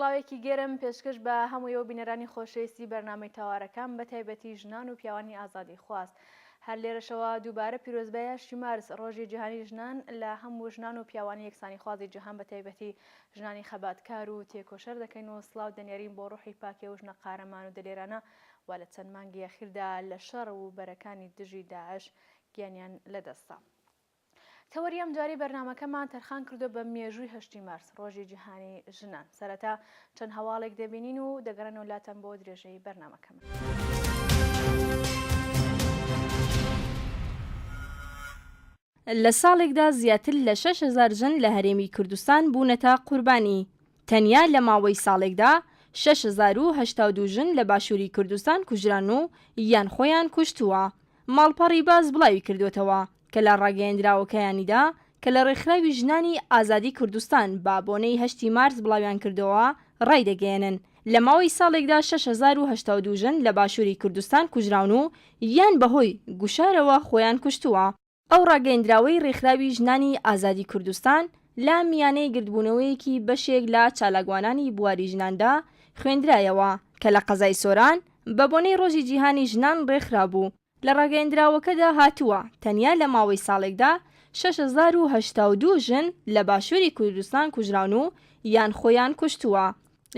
سڵاوێکی گەرم پێشکەش بە هەموو ئێوە بینەرانی خۆشەویستی بەرنامەی تەوارەکان بە تایبەتی ژنان و پیاوانی ئازادیخواز. هەر لێرەشەوە دووبارە پیرۆزبایی هەشتی مارس ڕۆژی جیهانی ژنان لە هەموو ژنان و پیاوانی یەکسانیخوازی جیهان بە تایبەتی ژنانی خەباتکار و تێکۆشەر دەکەین و سڵاو دەنێرین بۆ ڕۆحی پاکی ئەو ژنە قارەمان و دلێرانە وا لە چەند مانگی ئەخیردا لە شەڕ و بەرەکانی دژی داعش گیانیان لەدەستدا. تەوەری ئەمجارەی بەرنامەکەمان تەرخان کردووە بە مێژووی هەشتی مارس، ڕۆژی جیهانی ژنان. سەرەتا چەند هەواڵێک دەبینین و دەگەڕێنەوە لاتان بۆ درێژەی بەرنامەکەمان. لە ساڵێکدا زیاتر لە 6000 ژن لە هەرێمی کوردستان بوونەتە قوربانی. تەنیا لە ماوەی ساڵێکدا 6082 ژن لە باشووری کوردستان کوژران و یان خۆیان کوشتووە. ماڵپەڕی باس بڵاویکردووەتەوە کە لە ڕاگەیەندراوەکەیانیدا کە لە ڕێکخراوی ژنانی ئازادی کوردستان بە بۆنەی هەشتی مارس بڵاویانکردەوە ڕایدەگەیەنن لە ماوەی ساڵێکدا 6082 ژن لە باشووری کوردستان کوژراون و یان بەهۆی گوشارەوە خۆیان کوشتووە. ئەو ڕاگەیەندراوەی ڕێکخراوی ژنانی ئازادی کوردستان لە میانەی گردبوونەوەیەکی بەشێک لە چالاکوانانی بواری ژناندا خوێندرایەوە کە لە قەزای سۆران بە بۆنەی ڕۆژی جیهانی ژنان ڕێکخرابوو. لە ڕاگەیەندراوەکەدا هاتووە، تەنیا لە ماوەی ساڵێکدا 6082 ژن لە باشووری کوردستان کوژراون و یان خۆیان کوشتووە.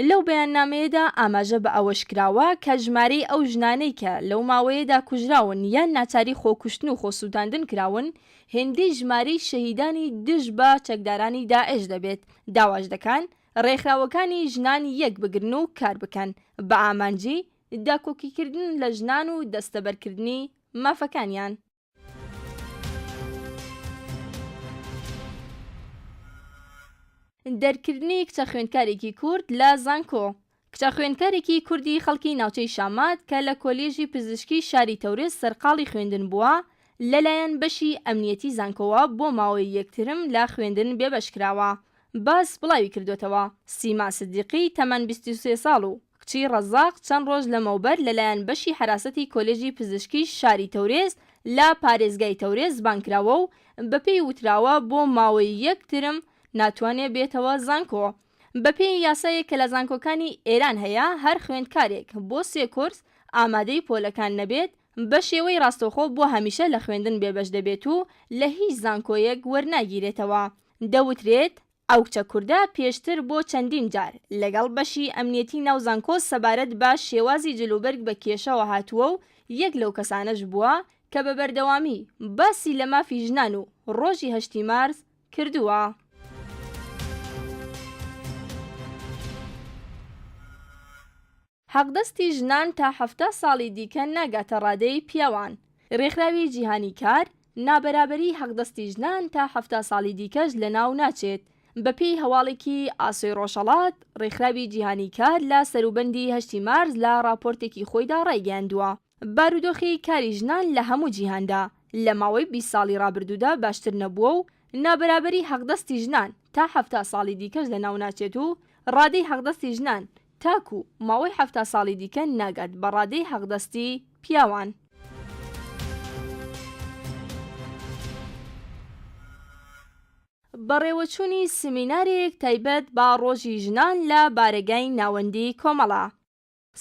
لەو بەیاننامەیەدا ئاماژە بە ئەوەش کراوە کە ژمارەی ئەو ژنانەی کە لەو ماوەیەدا کوژراون یان ناچاری خۆکوشتن و خۆسووتاندن کراون، هێندەی ژمارەی شەهیدانی دژ بە چەکدارانی داعش دەبێت، داواش دەکان ڕێکخراوەکانی ژنان یەک بگرن و کار بکەن بە ئامانجی داکۆکیکردن لە ژنان و دەستەبەرکردنی مافەکانیان. دەرکردنی کچە خوێندکارێکی کورد لە زانکۆ کچە خوێندکارێکی کوردی خەڵکی ناوچەی شامات کە لە کۆلێژی پزیشکی شاری تەورێز سەرقاڵی خوێندن بووە، لەلایەن بەشی ئەمنیەتی زانکۆوە بۆ ماوەی یەک ترم لە خوێندن بێبەش کراوە. باس بڵاویکردۆتەوە، سیما سدیقی تەمەن 23 ساڵ و کچی ڕەزاق چەند ڕۆژ لەمەوبەر لەلایەن بەشی حەراسەتی کۆلێژی پزیشکی شاری تەورێز لە پارێزگای تەورێز بانگکراوە و بەپێی وتراوە بۆ ماوەی یەک ترم ناتوانێ بێتەوە زانکۆ. بەپێی یاسایەک کە لە زانکۆکانی ئێران هەیە هەر خوێندکارێک بۆ سێ کۆرس ئامادەی پۆلەکان نەبێت بە شێوەی ڕاستەوخۆ بۆ هەمیشە لە خوێندن بێبەش دەبێت و لە هیچ زانکۆیەک وەرناگیرێتەوە. دەوترێت ئەو کچە کوردە پێشتر بۆ چەندین جار لەگەڵ بەشی ئەمنیەتی ناو زانکۆ سەبارەت بە شێوازی جلوبەرگ بە کێشەوە هاتووە و یەک لەو کەسانەش بووە کە بە بەردەوامی باسی لە مافی ژنان و ڕۆژی هەشتی مارس کردووە. حەقدەستی ژنان تا 70 ساڵی دیکە ناگاتە ڕادەی پیاوان. ڕێکخراوی جیهانی کار، نابەرابەریی حەقدەستی ژنان تا 70 ساڵی دیکەش لەناو ناچێت. بەپێی هەواڵێکی ئاسۆی ڕۆژهەڵات، ڕێکخراوی جیهانی کار لە سەروبەندی هەشتی مارس لە ڕاپۆرتێکی خۆیدا ڕایگەیاندووە، بارودۆخی کاری ژنان لە هەموو جیهاندا لە ماوەی 20 ساڵی ڕابردوودا باشتر نەبووە و نابەرابەری حەقدەستی ژنان تا 70 ساڵی دیکەش لەناو ناچێت و ڕادەی حەقدەستی ژنان تاکو ماوەی 70 ساڵی دیکە ناگات بە ڕادەی حەقدەستی پیاوان. بەڕێوەچوونی سمینارێک تایبەت بە ڕۆژی ژنان لە بارەگای ناوەندی کۆمەڵە.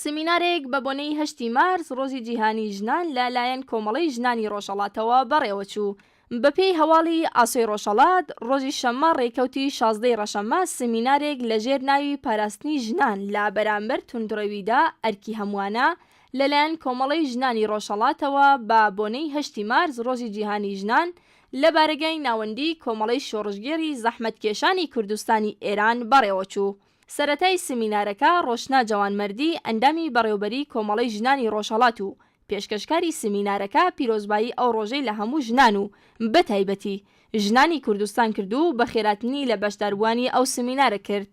سمینارێک بە بۆنەی هەشتی مارس ڕۆژی جیهانی ژنان لە لایەن کۆمەڵەی ژنانی ڕۆژهەڵاتەوە بەڕێوەچوو. بە پێی هەواڵی ئاسۆی ڕۆژهەڵات، ڕۆژی شەممە ڕێکەوتی شازدەی ڕەشەمە سمینارێک لە ژێر ناوی پاراستنی ژنان لە بەرامبەر توندڕەویدا ئەرکی هەمووانە لە لایەن کۆمەڵەی ژنانی ڕۆژهەڵاتەوە بە بۆنەی هەشتی مارس ڕۆژی جیهانی ژنان لە بارەگای ناوەندیی کۆمەڵەی شۆڕشگێڕی زەحمەتکێشانی کوردستانی ئێران بەڕێوەچوو. سەرەتای سمینارەکە ڕۆشنا جەوانمەردی ئەندامی بەڕێوبەریی کۆمەڵەی ژنانی ڕۆژهەڵات و پێشکەشکاری سمینارەکە پیرۆزبایی ئەو ڕۆژەی لە هەموو ژنان و بەتایبەتی ژنانی کوردستان کرد و بەخێراتنی لە بەشداربووانی ئەو سمینارە کرد.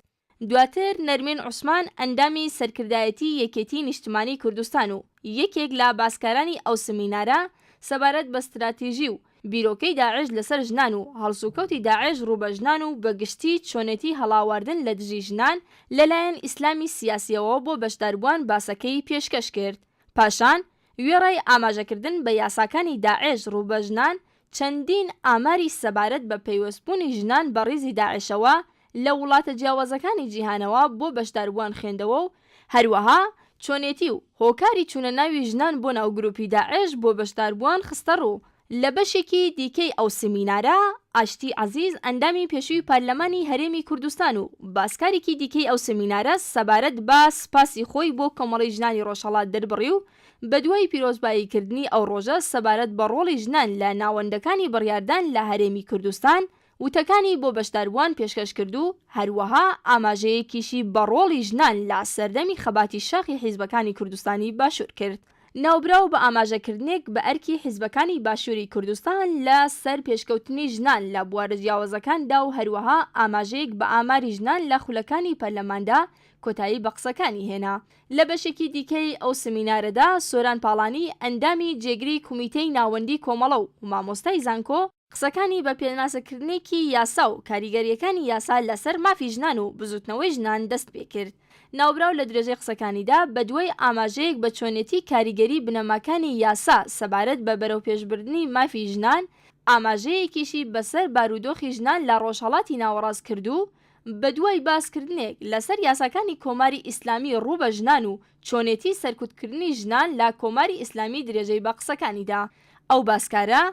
دواتر نەرمین عوسمان ئەندامی سەرکردایەتی یەکێتی نیشتمانی کوردستان و یەکێک لە باسکارانی ئەو سمینارە سەبارەت بە ستراتیژی و بیرۆکەی داعش لەسەر ژنان و هەڵسوکەوتی داعش ڕوو بە ژنان و بە گشتی چۆنێتی هەڵاواردن لە دژی ژنان لەلایەن ئیسلامی سیاسیەوە بۆ بەشداربووان باسەکەی پێشکەش کرد. پاشان وێڕای ئاماژەکردن بە یاساکانی داعش ڕوو بە ژنان چەندین ئاماری سەبارەت بە پەیوەستبوونی ژنان بە ڕیزی داعشەوە. لە وڵاتە جیاوازەکانی جیهانەوە بۆ بەشداربووان خوێندەوە و هەروەها چۆنێتی و هۆکاری چوونە ناوی ژنان بۆ ناو گروپی داعش بۆ بەشداربووان خستەڕوو. لە بەشێکی دیکەی ئەو سمینارە، ئاشتی عەزیز ئەندامی پێشووی پەرلەمانی هەرێمی کوردستان و باسکارێکی دیکەی ئەو سمینارە سەبارەت بە سپاسی خۆی بۆ کۆمەڵەی ژنانی ڕۆژهەڵات دەربڕی و بەدوای پیرۆزبایی کردنی ئەو ڕۆژە سەبارەت بە ڕۆڵی ژنان لە ناوەندەکانی بڕیاردان لە هەرێمی کوردستان وتەکانی بۆ بەشداربووان پێشکەش کرد و هەروەها ئاماژەیەکیشی بە ڕۆڵی ژنان لە سەردەمی خەباتی شاخی حیزبەکانی کوردستانی باشوور کرد. ناوبراو بە ئاماژەکردنێک بە ئەرکی حیزبەکانی باشووری کوردستان لە سەر پێشکەوتنی ژنان لە بوارە جیاوازەکاندا و هەروەها ئاماژەیەک بە ئاماری ژنان لە خولەکانی پەرلەماندا کۆتایی بە قسەکانی هێنا. لە بەشێکی دیکەی ئەو سمینارەدا سۆران پاڵانی ئەندامی جێگری کومیتەی ناوەندی کۆمەڵە و مامۆستای زانکۆ، قسەکانی بە پێناسەکردنێکی یاسا و کاریگەرییەکانی یاسا لەسەر مافی ژنان و بزووتنەوەی ژنان دەست پێکرد. ناوبراو لە درێژەی قسەکانیدا بەدوای ئاماژەیەک بە چۆنێتی کاریگەری بنەماکانی یاسا سەبارەت بە بەرەوپێشبردنی مافی ژنان، ئاماژەیەکیشی بەسەر بارودۆخی ژنان لە ڕۆژهەڵاتی ناوەڕاست کرد و بەدوای باسکردنێک لەسەر یاساکانی کۆماری ئیسلامی ڕوو بە ژنان و چۆنێتی سەرکوتکردنی ژنان لە کۆماری ئیسلامی درێژەی بە قسەکانی دا. ئەو باسکارە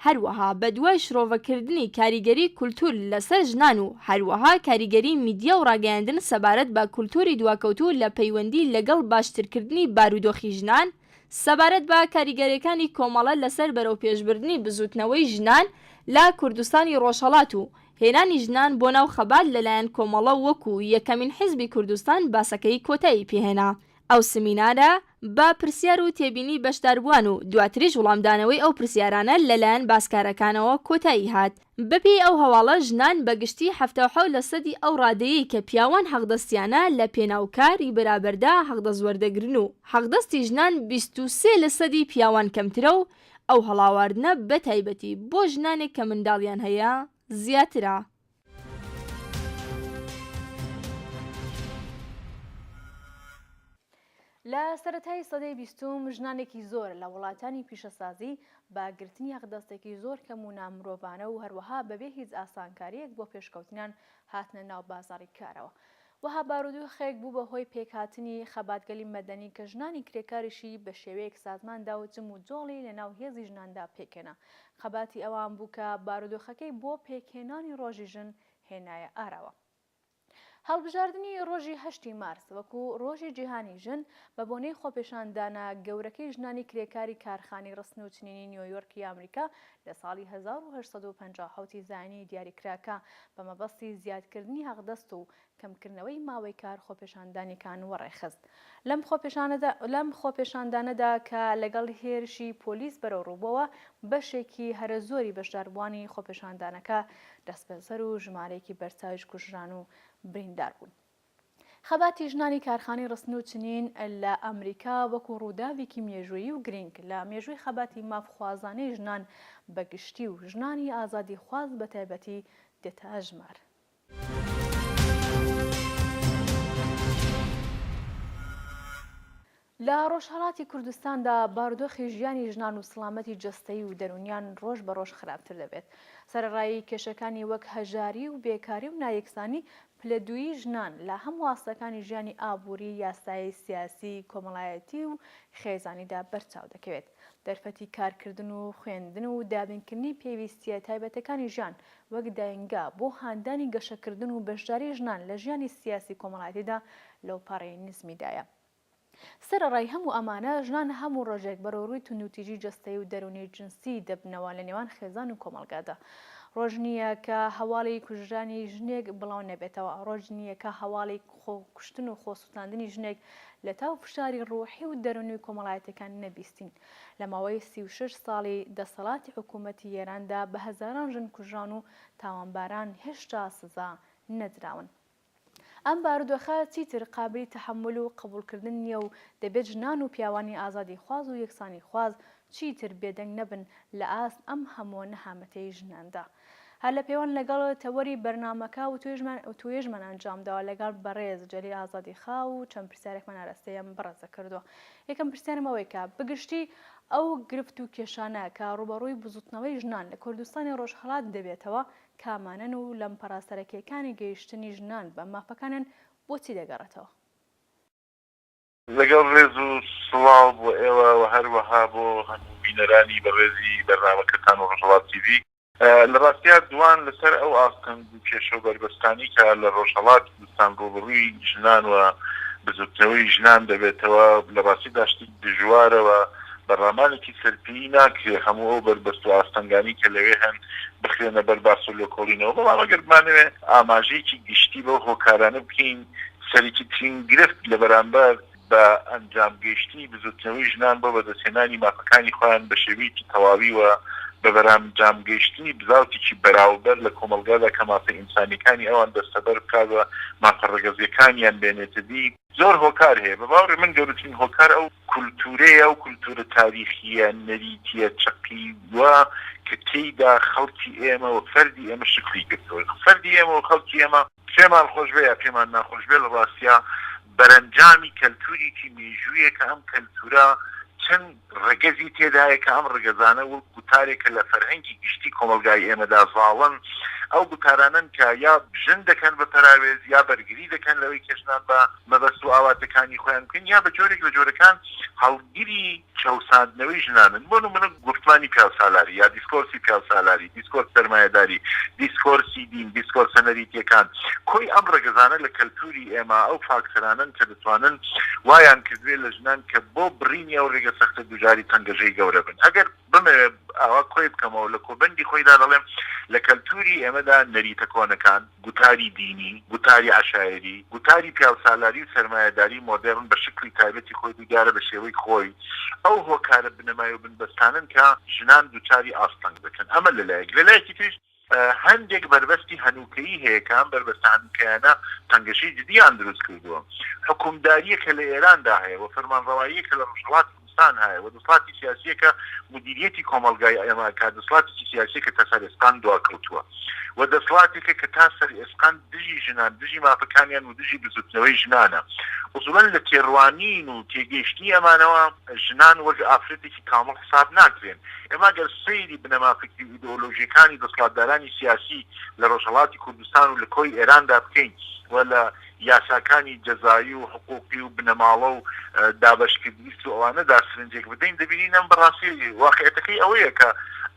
هەروەها بەدوای شرۆڤەکردنی کاریگەری کولتوور لەسەر ژنان و هەروەها کاریگەری میدیا و ڕاگەیاندن سەبارەت بە کولتووری دواکەوتوو لە پەیوەندی لەگەڵ باشترکردنی بارودۆخی ژنان سەبارەت بە کاریگەریەکانی کۆمەڵە لەسەر بەرەوپێشبردنی بزووتنەوەی ژنان لە کوردستانی ڕۆژهەڵات و هێنانی ژنان بۆ ناو خەبات لەلایەن کۆمەڵە وەکو یەکەمین حیزبی کوردستان باسەکەی کۆتایی پێهێنا. ئەو سمینارە بە پرسیار و تێبینی بەشداربووان و دواتریش وڵامدانەوەی ئەو پرسیارانە لەلایەن باسکارەکانەوە کۆتایی هات. بەپێی ئەو هەواڵە ژنان بە گشتی 77 لەسەدی ئەو ڕادەیەی کە پیاوان حەقدەستیانە لە پێناو کاری بەرابەردا حەقدەست وەردەگرن و حەقدەستی ژنان 23 لەسەدی پیاوان کەمترە و ئەو هەڵاواردنە بە تایبەتی بۆ ژنانێک کە منداڵیان هەیە زیاترە. لە سەرەتای سەدەی بیستوم ژنانێکی زۆر لە وڵاتانی پیشەسازی بە گرتنی حەقدەستێکی زۆر کەم و نامرۆڤانە و هەروەها بەبێ هیچ ئاسانکارییەک بۆ پێشکەوتنیان هاتنە ناو بازاڕی کارەوە. وەها بارودۆخێک بوو بە هۆی پێکهاتنی خەباتگەلی مەدەنی کە ژنانی کرێکاریشی بە شێوەیەک سازمان دا و جم و جۆڵی لە ناو هێزی ژناندا پێکهێنا. خەباتی ئەوان بوو کە بارودۆخەکەی بۆ پێکهێنانی ڕۆژی ژن هێنایە ئاراوە. هەڵبژاردنی ڕۆژی هەشتی مارس وەکوو ڕۆژی جیهانی ژن بە بۆنەی خۆپێشاندانە گەورەکەی ژنانی کرێکاری کارخانەی ڕستن و چنینی نیۆیۆرکی ئامریکا لە ساڵی 1857 ی زایینی دیاریکرا کە بە مەبەستی زیادکردنی حەقدەست و کەمکردنەوەی ماوەی کار خۆپێشاندانێکان وەڕێخست. لەم خۆپێشانەدا لەم خۆپێشاندانەدا کە لەگەڵ هێرشی پۆلیس بەرەوڕوو بۆوە، بەشێکی هەرە زۆری بەشداربووانی خۆپێشاندانەکە دەستبەسەر و ژمارەیەکی بەرچاویش کوژران و بریندار بوون. خەباتی ژنانی کارخانەی ڕستن و چنین لە ئەمریکا وەکوو ڕووداوێکی مێژوویی و گرینگ لە مێژووی خەباتی مافخوازانەی ژنان بە گشتی و ژنانی ئازادیخواز بە تایبەتی دێتە ئەژمار. لە ڕۆژهەڵاتی کوردستاندا بارودۆخی ژیانی ژنان و سڵامەتی جەستەیی و دەروونیان ڕۆژ بە ڕۆژ خراپتر دەبێت. سەرەڕای کێشەکانی وەک هەژاری و بێکاری و نایەکسانی، پلەدوویی ژنان لە هەموو ئاستەکانی ژیانی ئابووری، یاسایی، سیاسی، کۆمەڵایەتی و خێزانیدا بەرچاو دەکەوێت. دەرفەتی کارکردن و خوێندن و دابینکردنی پێویستییە تایبەتەکانی ژیان وەک داینگا بۆ هاندانی گەشەکردن و بەشداری ژنان لە ژیانی سیاسی کۆمەڵایەتیدا لەوپەڕی نزمیدایە. سەرەڕای هەموو ئەمانە، ژنان هەموو ڕۆژێک بەرەوڕووی توندوتیژی جەستەیی و دەروونی و جنسی دەبنەوە لە نێوان خێزان و کۆمەڵگادا. ڕۆژ نییە کە هەواڵی کوژرانی ژنێک بڵاو نەبێتەوە، ڕۆژ نییە کە هەواڵی خۆکوشتن و خۆسووتاندنی ژنێک لە تاو فشاری ڕوحی و دەروونی و کۆمەڵایەتیەکان نەبیستین. لە ماوەی 36 ساڵی دەسەڵاتی حکوومەتی ئێراندا بە هەزاران ژن کوژراون و تاوانباران هێشتا سزا نەدراون. ئەم بارودۆخە چیتر قابلی تەحەمول و قبوڵکردن نییە و دەبێت ژنان و پیاوانی ئازادیخواز و یەکسانیخواز چیتر بێدەنگ نەبن لە ئاست ئەم هەمووە نەهامەتیەی ژناندا. هەر لە پێوەند لەگەڵ تەوەری بەرنامەکە وتوێژمان ئەنجامداوە لەگەڵ بەڕێز جەلیل ئازادیخا و چەند پرسیارێکمان ئاراستەی ئەم بەڕێزە کردووە. یەکەم پرسیارم ئەوەیە کە بەگشتی ئەو گرفت و کێشانە کە ڕووبەڕووی بزووتنەوەی ژنان لە کوردستانی ڕۆژهەڵات دەبێتەوە کامانەن و لەمپەڕە سەرەکییەکانی گەیشتنی ژنان بە مافەکانیان بۆچی دەگەڕێتەوە؟ لەگەڵ ڕێز و سڵاو بۆ ئێوە و هەروەها بۆ هەموو بینەرانی بەڕێزی بەرنامەکەتان و ڕۆژهەڵات تیڤی. لە ڕاستیا دوان لەسەر ئەو ئاستەنگ و کێشە و بەربەستانەی کە لە ڕۆژهەڵاتی کوردستان ڕووبەڕووی ژنان و بزووتنەوەی ژنان دەبێتەوە، لە ڕاستیدا شتی دژوارە و بە ڕامانێکی سەرپێیی ناکرێ هەموو ئەو بەربەست و ئاستەنگانەی کە لەوێ هەن بخرێنە بەر باس و لێکۆڵینەوە، بەڵام ئەگەر بمانەوێ ئاماژەیەکی گشتی بەو هۆکارانە بکەین، سەرەکیترین گرفت لە بەرامبەر بە ئەنجام گەیشتنی بزوتنەوەی ژنان بۆ بەدەستهێنانی مافەکانی خۆیان بە شێوەیەکی تەواوی و بە بەرامجام گەیشتنی بزاوتێکی بەراوبەر لە کۆمەڵگادا کە مافە ئینسانیەکانی ئەوان دەستەبەر بکات و مافە ڕەگەزیەکانیان بێنێتە دی، زۆر هۆکار هەیە. بە باوەڕی من گەورەترین هۆکار ئەو کولتورەیە، ئەو کولتورە تاریخیە نەریتیە چەقیوە کە تێیدا خەڵکی ئێمە و فەردی ئێمە شکڵی گرتووە. فەردی ئێمە و خەڵکی ئێمە، پێمان خۆش بێ یا پێمان ناخۆش بێ لە ڕاستیا بەرەنجامی کەلتوریکی مێژوویە کە ئەم کەلتورە چەند ڕەگەزی تێدایە کە ئەم ڕەگەزانە وەک گوتارێک کە لە فەرهەنگی گشتی کۆمەڵگای ئێمەدا زاڵن ئەو گوتارانەن کە یا ژن دەکەن بە پەراوێز یا بەرگری دەکەن لەوەی کە ژنان بە مەبەست و ئاواتەکانی خۆیان بکەن یا بە جۆرێک لە جۆرەکان هەڵگری چەوساندنەوەی ژنانن، بۆ نموونە گوفتمانی پیاوسالاری یا دیسکۆرسی پیاوسالاری، دیسکۆرس سەرمایەداری، دیسکۆرسی دین، دیسکۆرسە نەریتییەکان، کۆی ئەم ڕەگەزانە لە کەلتووری ئێمە ئەو فاکتەرانەن کە دەتوانن وایان کردبێ لە ژنان کە بۆ بڕینی ئەو ڕێگە سەختە دووجاری تەنگەژەی گەورە بن. ئەگەر بمەوێ ئاوا کۆی بکەمەوە لە کۆبەندی خۆیدا دەڵێم لە کەلتووری ئێمەدا نەریتە کۆنەکان، گوتاری دینی، گوتاری عەشایەری، گوتاری پیاوسالاری و سەرمایەداری مۆدێڕن بە شکڵی تایبەتی خۆی و دیارە بە شێوەی خۆی، ئەو هۆکارە بنەمای و بنبەستانەن کە ژنان دووچاری ئاستەنگ دەکەن. ئەمە لە لایەک. لە لایەکی تریش هەندێک بەربەستی هەنووکەیی هەیە کە ئەم بەربەستە هەنووکەیانە تەنگەشەی جدییان دروست کردووە. حوکمدارییەک کە لە ئێراندا هەیە و فەرمانڕەواییەک کە لە ڕۆژهەڵاتی کوردستان هەیە و دەسڵاتی سیاسییە کە مودیریەتی کۆمەڵگای ئێمە ئەکات، دەسڵاتێکی سیاسییە کە تا سەر ئێسقان دواکەوتووە و دەسڵاتێکە کە تا سەر ئێسقان دژی ژنان، دژی مافەکانیان و دژی بزووتنەوەی ژنانە. ئوسوڵەن لە تێڕوانین و تێگەیشتنی ئەمانەوە ژنان وەک ئافرەتێکی کامڵ حساب ناکرێن. ئێمە گەر سەیری بنەما فکری و ئیدئۆلۆژییەکانی دەسڵاتدارانی سیاسی لە ڕۆژهەڵاتی کوردستان و لە کۆی ئێراندا بکەین و لە یاساکانی جەزایی و حقوقی و بنەماڵە و دابەشکردنی و ئەوانەدا سرنجێک بدەین دەبینین ئەم بەڕاستی واقعیەتەکەی ئەوەیە کە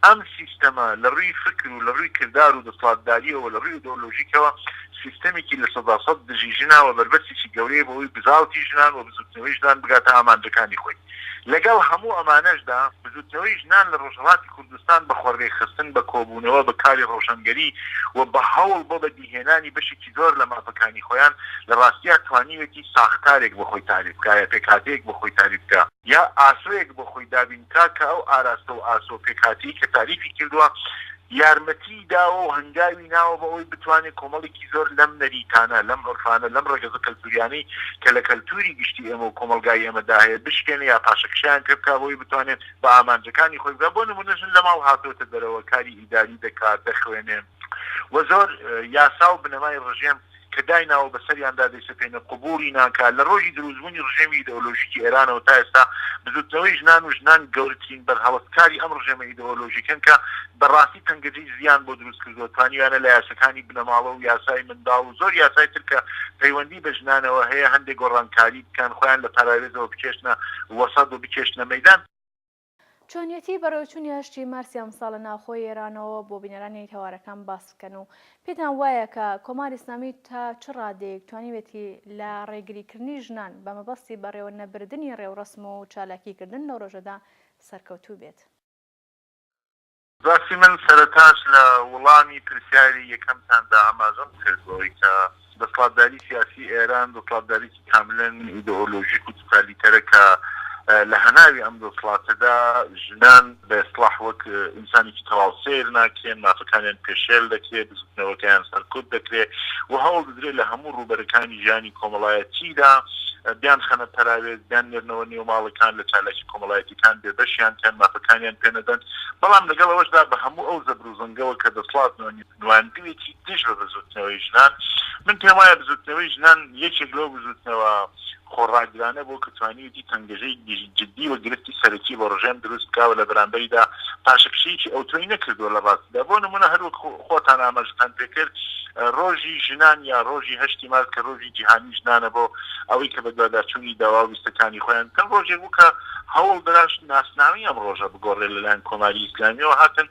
ئەم سیستەمە لە ڕووی فکر و لە ڕووی کردار و دەسڵاتداریەوە لە ڕووی ئیدۆلۆژیکەوە سیستەمێکی 100% دژی ژنە و بەربەستێکی گەورەیە بۆ ئەوەی بزاوتی ژنان و بزوتنەوەی ژنان بگاتە ئامانجەکانی خۆی. لەگەڵ هەموو ئەمانەشدا بزوتنەوەی ژنان لە ڕۆژهەڵاتی کوردستان بە خۆڕێکخستن، بە کۆبوونەوە، بە کاری ڕەوشەنگەری و بە هەوڵ بۆ بەدیهێنانی بەشێکی زۆر لە مافەکانی خۆیان، لە ڕاستیا توانیوێتی ساختارێک بۆ خۆی تاریف بکا یا پێکهاتەیەک بۆ خۆی تاریف بکا، یا ئاسۆیەک بۆ خۆی دابین بکا کە ئەو ئاراستە و ئاسۆ و پێکهاتەی کە تاریفی کردووە یارمەتیی داوە و هەنگاوی ناوە بۆ ئەوەی بتوانێ کۆمەڵێکی زۆر لەم نەریتانە، لەم عورفانە، لەم ڕەگەزە کەلتووریانەی کە لە کەلتووری گشتی ئێمە و کۆمەڵگای ئێمەدا هەیە بشکێنێ یا پاشەکشەیان پێ بکا بۆ ئەوەی بتوانێ بە ئامانجەکانی خۆی بگا. بۆ نموونە ژن لە ماڵ هاتۆتە دەرەوە، کاری ئیداری دەکات، دەخوێنێ و زۆر یاسا و بنەمای ڕژێم کە دایناوە بەسەریاندا دەیسەپێنێ قبوڵی ناکا. لە ڕۆژی دروستبوونی ڕژێمی ئیدئۆلۆژیکی ئێرانەوە تا ئێستا بزوتنەوەی ژنان و ژنان گەورترین بەرهەڵستکاری ئەم ڕژێمە ئیدئۆلۆژیکەن کە بە ڕاستی تەنگەژەی زیان بۆ دروست کردووە. توانیویانە لە یاسەکانی بنەماڵە و یاسای منداڵ و زۆر یاسای تر کە پەیوەندی بە ژنانەوە هەیە هەندێک گۆڕانکاری بکەن، خۆیان لە پەراوێزەوە بکێشنە وەسەت و بکێشنە مەیدان. چۆنیەتی بەڕێوەچوونی هەشتی مارسی ئەمساڵ لە ناوخۆی ئێرانەوە بۆ بینەرانی تەوارەکان باس بکەن و پێتان وایە کە کۆماری ئیسلامی تا چ ڕادەیەک توانیوێتی لە ڕێگریکردنی ژنان بە مەبەستی بەڕێوە نەبردنی ڕێوڕەسم و چالاکیکردن لەو ڕۆژەدا سەرکەوتوو بێت؟ ڕاستی من سەرەتاش لە وڵامی پرسیاری یەکەمتاندا ئاماژەم کرد بەوەی کە دەسڵاتداری سیاسی ئێران دەسڵاتداریی کاملەن ئیدئۆلۆژیک و توتالیتەرە کە لە هەناوی ئەم دەسڵاتەدا ژنان بە ئیستڵاح وەک ئینسانێکی تەواو سەیر ناکرێن، مافەکانیان پێشێل دەکرێ، بزووتنەوەکەیان سەرکوت دەکرێ و هەوڵ دەدرێ لە هەموو ڕووبەرەکانی ژیانی کۆمەڵایەتیدا. بیانخەنە پەراوێز، بیاننێرنەوە نێو ماڵەکان، لە چالاکی کۆمەڵایەتیکان بێبەشیان کەن، مافەکانیان پێ نەدەن، بەڵام لەگەڵ ئەوەشدا بە هەموو ئەو زەبر و زەنگەوە کە دەسڵات نواندویەتی دژ بە بزووتنەوەی ژنان، من پێم وایە بزووتنەوەی ژنان یەکێک لەو بزووتنەوە خۆڕاگرانە بووە کە توانیویەتی تەنگەژەی جدی و گرفتی سەرەکی بۆ ڕژێم دروست بکا و لە بەرامبەریدا پاشەکشەیەکی ئەوتۆی نەکردووە لە ڕاستیدا بۆ نموونە هەر وەک خۆتان ئاماژەتان پێکرد ڕۆژی ژنان یا ڕۆژی هەشتی مارس کە ڕۆژی جیهانی ژنانە بۆ ئەوەی کە بەدواداچوونی داوا و ویستەکانی خۆیان بکەن ڕۆژێک بوو کە هەوڵ درا ناسنامەی ئەم ڕۆژە بگۆڕێ لەلایەن کۆماری ئیسلامیەوە هاتن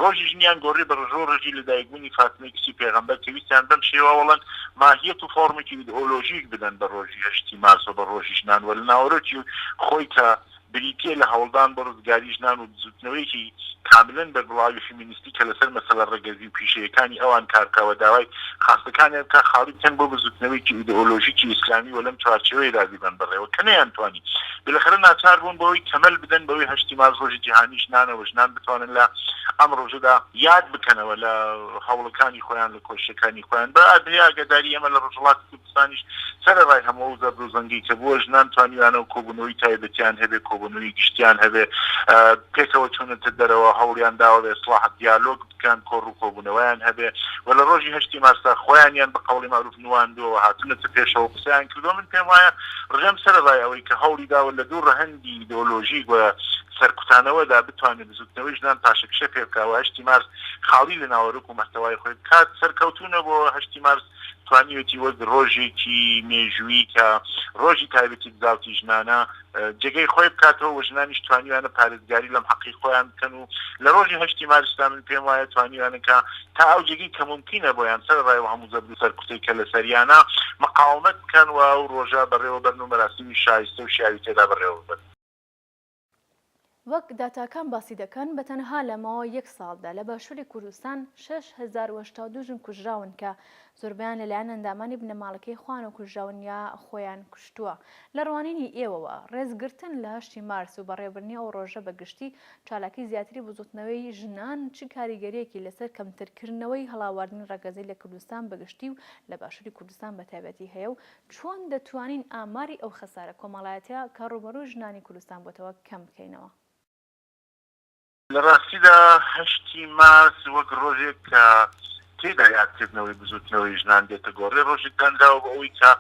ڕۆژی ژنیان گۆڕی بە ڕژۆ ڕژی لەدایکبوونی فاتمەی کچی پێغەمبەر کە ویستیان بەم شێوە وەڵەن ماهیەت و فۆڕمێکی ئیدئۆلۆژیک بدەن بە ڕۆژی هەشتی مارس و بە ڕۆژی ژنان و لە ناوەرۆکی خۆی کە بریتییە لە هەوڵدان بۆ ڕزگاری ژنان و بزووتنەوەیەکی کاملەن بەربڵاوی فیمینیستی کە لەسەر مەسەلە ڕەگەزی و پیشەیەکانی ئەوان کار بکا و داوای خواستەکانیان بکا خاڵی بکەن بۆ بزووتنەوەیەکی ئیدئۆلۆژیکی ئیسلامی و لەم چوارچێوەیەدا بیبەن بەڕێوە کە نەیانتوانی بلەخەرە ناچار بوون بەوەی کەمەل بدەن بەوەی هەشتی مارس ڕۆژی جیهانی ژنانە و ژنان بتوانن لە ئەم ڕۆژەدا یاد بکەنەوە لە هەوڵەکانی خۆیان لە کۆششەکانی خۆیان بە ئاگاداری ئێمە لە ڕۆژهەڵاتی کوردستانیش سەرەڕای هەموو ئەو زەبر و زەنگەی کە بووە، ژنان توانیویانە کۆبوونەوەی تایبەتیان هەبێ، کۆبوونەوەی گشتیان هەبێ، پێکەوە چوونەتە دەرەوە، هەوڵیان داوە بە ئیسڵاح دیالۆگ بکەن، کۆڕ و کۆبوونەوەیان هەبێ و لە ڕۆژی هەشتی مارسدا خۆیانیان بە قەوڵی مەعروف نواندووە و هاتوونەتە پێشەوە و قسەیان کردووە. من پێم وایە ڕژێم سەرەڕای ئەوەی کە هەوڵی داوە لە دوو ڕەهەندی ئیدۆلۆژیک و سەرکوتانەوەدا بتوانێ بزووتنەوەی ژنان پاشەکشە پێ بکا و هەشتی مارس خاڵی لە ناوەرۆک و مەحتەوای خۆی بکات، سەرکەوتوو نەبووە. هەشتی مارس توانیوێتی وەک ڕۆژێکی مێژوویی کە ڕۆژی تایبەتی بزاوتی ژنانە جێگەی خۆی بکاتەوە و ژنانیش توانیویانە پارێزگاری لەم حەقی خۆیان بکەن و لە ڕۆژی هەشتی مارسدا من پێم وایە توانیویانە کە تا ئەو جێگەی کە مومکینە بۆیان سەرەڕای ئەو هەموو زەبر و سەرکوتەی کە لەسەریانە مقاومەت بکەن و ئەو ڕۆژە بەڕێوە بەرن و مەراسیمی شایستە و شیاوی تێدا بەڕێوە ببەن. وەک داتاکان باسی دەکەن بە تەنها لە ماوەی یەک ساڵدا لە باشووری کوردستان 6082 ژن کوژراون کە زۆربەیان لەلایەن ئەندامانی بنەماڵەکەی خۆیانەوە کوژراون یا خۆیان کوشتووە. لە ڕوانینی ئێوەوە ڕێزگرتن لە هەشتی مارس و بەڕێوەبردنی ئەو ڕۆژە بە گشتی چالاکی زیاتری بزووتنەوەی ژنان چ کاریگەرییەکی لەسەر کەمترکردنەوەی هەڵاواردنی ڕەگەزی لە کوردستان بە گشتی و لە باشووری کوردستان بە تایبەتی هەیە و چۆن دەتوانین ئاماری ئەو خەسارە کۆمەڵایەتیە کە ڕووبەڕووی ژنانی کوردستان بۆتەوە کەم بکەینەوە؟ لە ڕاستیدا هەشتی مارس وەک ڕۆژێک کە تێیدا یادکردنەوەی بزووتنەوەی ژنان دێتە گۆڕێ، ڕۆژێک دانراوە بۆ ئەوەی کە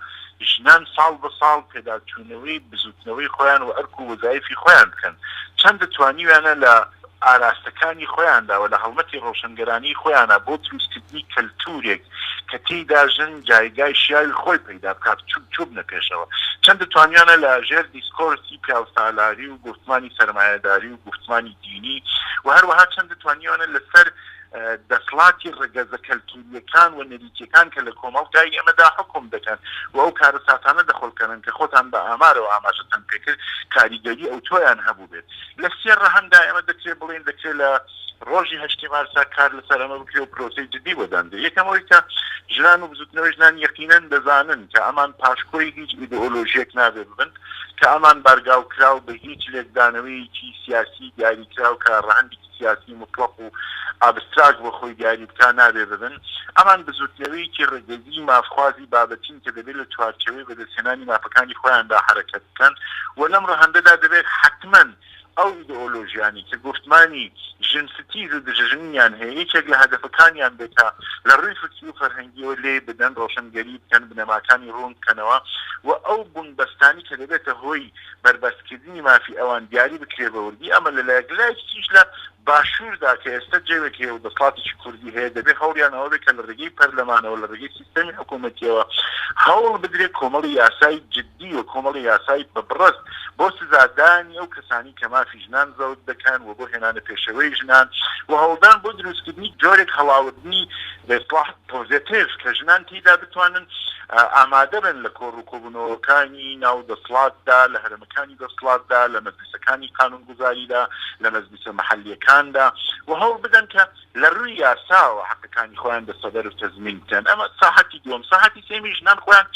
ژنان ساڵ بە ساڵ پێداچوونەوەی بزووتنەوەی خۆیان و ئەرک و وەزایفی خۆیان بکەن، چەندە توانیویانە لە ئاراستەکانی خۆیاندا و لە هەڵمەتی ڕۆشنگەرانیی خۆیانا بۆ دروستکردنی کەلتوورێک کە تێیدا ژن جایگای شیاوی خۆی پەیدا بکات چووبنە پێشەوە. چەندە توانیویانە لە ژێر دیسکۆرسی پیاوسالاری و گوفتمانی سەرمایەداری و گوفتمانی دینی و هەروەها چەندە توانیویانە لەسەر دەسڵاتی ڕەگەزە کەلتوورییەکان و نەریتییەکان کە لە کۆمەڵگای ئێمەدا حوکم دەکەن و ئەو کارەساتانە دەخوڵقێنن کە خۆتان بە ئامارەوە ئاماژەتان پێکرد کاریگەری ئەوتۆیان هەبووبێت. لە سێ ڕەهەنددا ئێمە دەکرێت بڵێین دەکرێت لە ڕۆژی هەشتی مارسا کار لەسەر ئەمە بکرێت و پرۆسەی جدی بۆ دانرێت. یەکەم ئەوەی کە ژنان و بزوتنەوەی ژنان یەقینەن دەزانن کە ئەمان پاشکۆی هیچ ئیدئۆلۆژیەک نابێ ببن، کە ئەمان بارگاوکراو بە هیچ لێکدانەوەیەکی سیاسی دیاریکراو کە ڕەهەندێکی سیاسی موتڵەق و ئابستراک بۆ خۆی دیاری بکا نابێ ببن. ئەمان بزوتنەوەیەکی ڕەگەزی مافخوازی بابەتین کە دەبێ لە چوارچێوەی بەدەستهێنانی مافەکانی خۆیاندا حەرەکەت بکەن و لەم ڕەهەندەدا دەبێت حەتمەن ئەو ئیدئۆلۆژیانەی کە گوفتمانی ژن ستیز و دژەژنیان هەیە یەکێک لە هەدەفەکانیان بێت کە لە ڕووی فکری و فەرهەنگیەوە لێی بدەن، ڕۆشنگەری بکەن، بنەماکانی ڕوون بکەنەوە و ئەو بونبەستانی کە دەبێتە هۆی بەربەستکردنی مافی ئەوان دیاری بکرێت بە وردی، ئەمە لە لایەک، لایەکی تریش لە باشووردا کە ئێستا جەوێک هەیە و دەسڵاتێکی کوردی هەیە دەبێت هەوڵیان ئەوە بێت کە لە ڕێگەی پەرلەمانەوە لە ڕێگەی سیستەمی حکوومەتیەوە هەوڵ بدرێت کۆمەڵی یاسای جدی و کۆمەڵی یاسای بەبڕست بۆ سزادانی ئەو کەسانی کە مافی ژنان زەوت دەکەن و بۆ هێنانە پێشەوەی ژنان و هەوڵدان بۆ دروستکردنی جۆرێک هەڵاوردنی بە ئیستڵاح پۆزێتێڤ کە ژنان تێیدا بتوانن ئامادە بن لە کۆڕ و کۆبوونەوەکانی ناو دەسڵاتدا، لە هەرەمەکانی دەسڵاتدا، لە مەجلیسەکانی قانوونگوزاریدا، لە مەجلیسە مەحەلییەکاندا و هەوڵ بدەن کە لە ڕووی یاساوە حەقەکانی خۆیان دەستەبەر و تەزمین بکەن. ئەمە ساحەتی دووەم. ساحەتی سێیەمیش ژنان خۆیان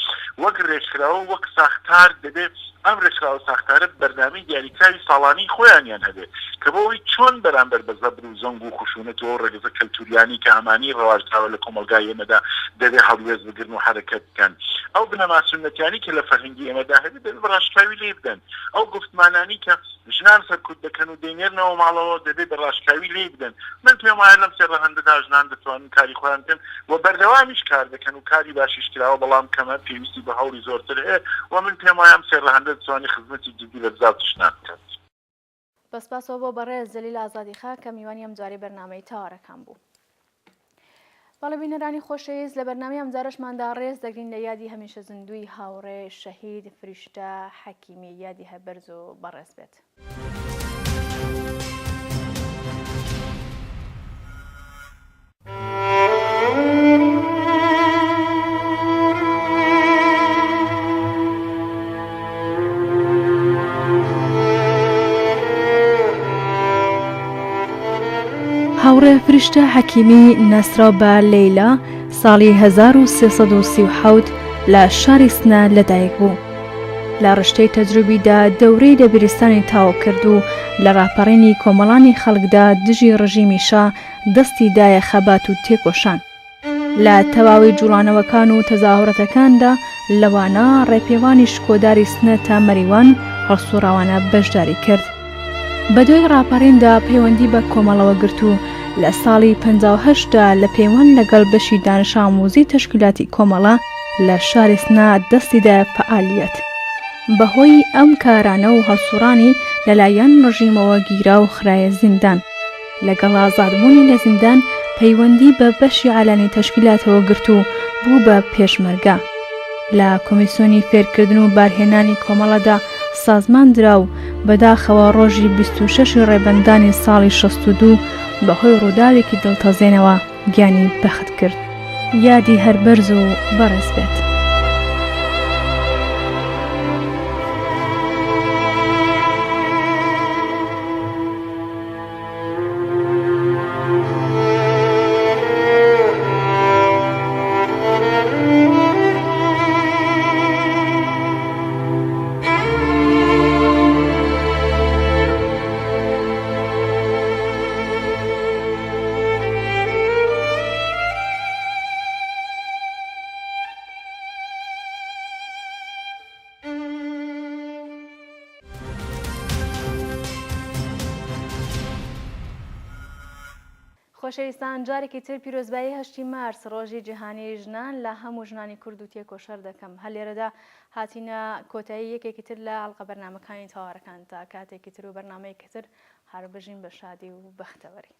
وەک رێکخراوە و وەک ساختار دەبێ ئەم رێکخراوە و ساختارە بەرنامەی دیاریکراوی ساڵانەی خۆیانیان هەبێ کە بۆ ئەوەی چۆن بەرامبەر بە زەبر و زەنگ و خشونەت و ئەو رەگەزە کەلتوریانەی کە ئەمانەی رەواج داوە. ڕاشکاوە لە کۆمەڵگای ئێمەدا دەبێ هەڵوێست بگرن و حەرەکەت بکەن. ئەو بنەما سوننەتیانەی کە لە فەرهەنگی ئێمەدا هەبێ دەبێ بە ڕاشکاوی لێی بدەن. ئەو گوفتمانانەی کە ژنان سەرکوت دەکەن و دەینێرنەوە ماڵەوە دەبێ بە ڕاشکاوی لێی بدەن. من پێم وایە لەم سێ ڕەهەندەدا ژنان دەتوانن کاری خۆیان بکەن و بەردەوامیش کار دەکەن و کاری باشیش کراوە بەڵام کەمە، پێویستی بە هەوڵی زۆرتر هەیە و من پێم وایە ئەم سێ ڕەهەندە دەتوانێ خزمەتی جدی بە بزاوتی ژنان بکات. بە سپاسەوە بۆ بەڕێز جەلیل ئازادیخا کە میوانی ئەمجارەی بەرنامەی تەوارەکان بوو. بەڵێ بینەرانی خۆشەویست لە بەرنامەی ئەمجارەشماندا ڕێز دەگرین لە یادی هەمیشە زیندووی هاوڕێ شەهید فریشتە حەکیمی یادی هەر بەرز و بەڕێز بێت. هاوڕێ فریشتە حەکیمی ناسراو بە لەیلا ساڵی 1337 لە شاری سنە لەدایک بوو. لە ڕشتەی تەجروبیدا دەورەی دەبیرستانی تەواو کرد و لە ڕاپەڕینی کۆمەڵانی خەڵکدا دژی ڕژیمی شا دەستی دایە خەبات و تێکۆشان. لە تەواوی جوڵانەوەکان و تەزاهورەتەکاندا لەوانە ڕێپێوانی شکۆداری سنە تا مەریوان هەڵسوڕاوانە بەشداری کرد. بەدوای ڕاپەڕیندا پەیوەندی بە کۆمەڵەوە گرت و لە ساڵی 58 دا لە پەیوەند لەگەڵ بەشی دانشئاموزی تەشکیلاتی کۆمەڵە لە شاری سنە دەستی دایە فەئالیەت. بەهۆی ئەم کارانە و هەڵسوڕانی لەلایەن ڕژیمەوە گیرا و خرایە زیندان. لەگەڵ ئازادبوونی لە زیندان پەیوەندی بە بەشی عەلانی تەشکیلاتەوە گرت و بوو بە پێشمەرگە. لە کۆمیسیۆنی فێرکردن و بارهێنانی کۆمەڵەدا سازمان درا و بەداخەوە ڕۆژی 26 ی ڕێبەندانی ساڵی 62 بە هۆی ڕووداوێکی دڵتەزێنەوە گیانی بەخت کرد. یادی هەر بەرز و بەڕێز بێت. خۆشەویستان جارێکی تر پیرۆزبایی هەشتی مارس ڕۆژی جیهانی ژنان لە هەموو ژنانی کورد و تێکۆشەر دەکەم هەر لێرەدا هاتینە کۆتایی یەکێکی تر لە ئەڵقە بەرنامەکانی تەوارەکان تا کاتێکی تر و بەرنامەیەکی تر هەر بژین بە شادی و بەختەوەری.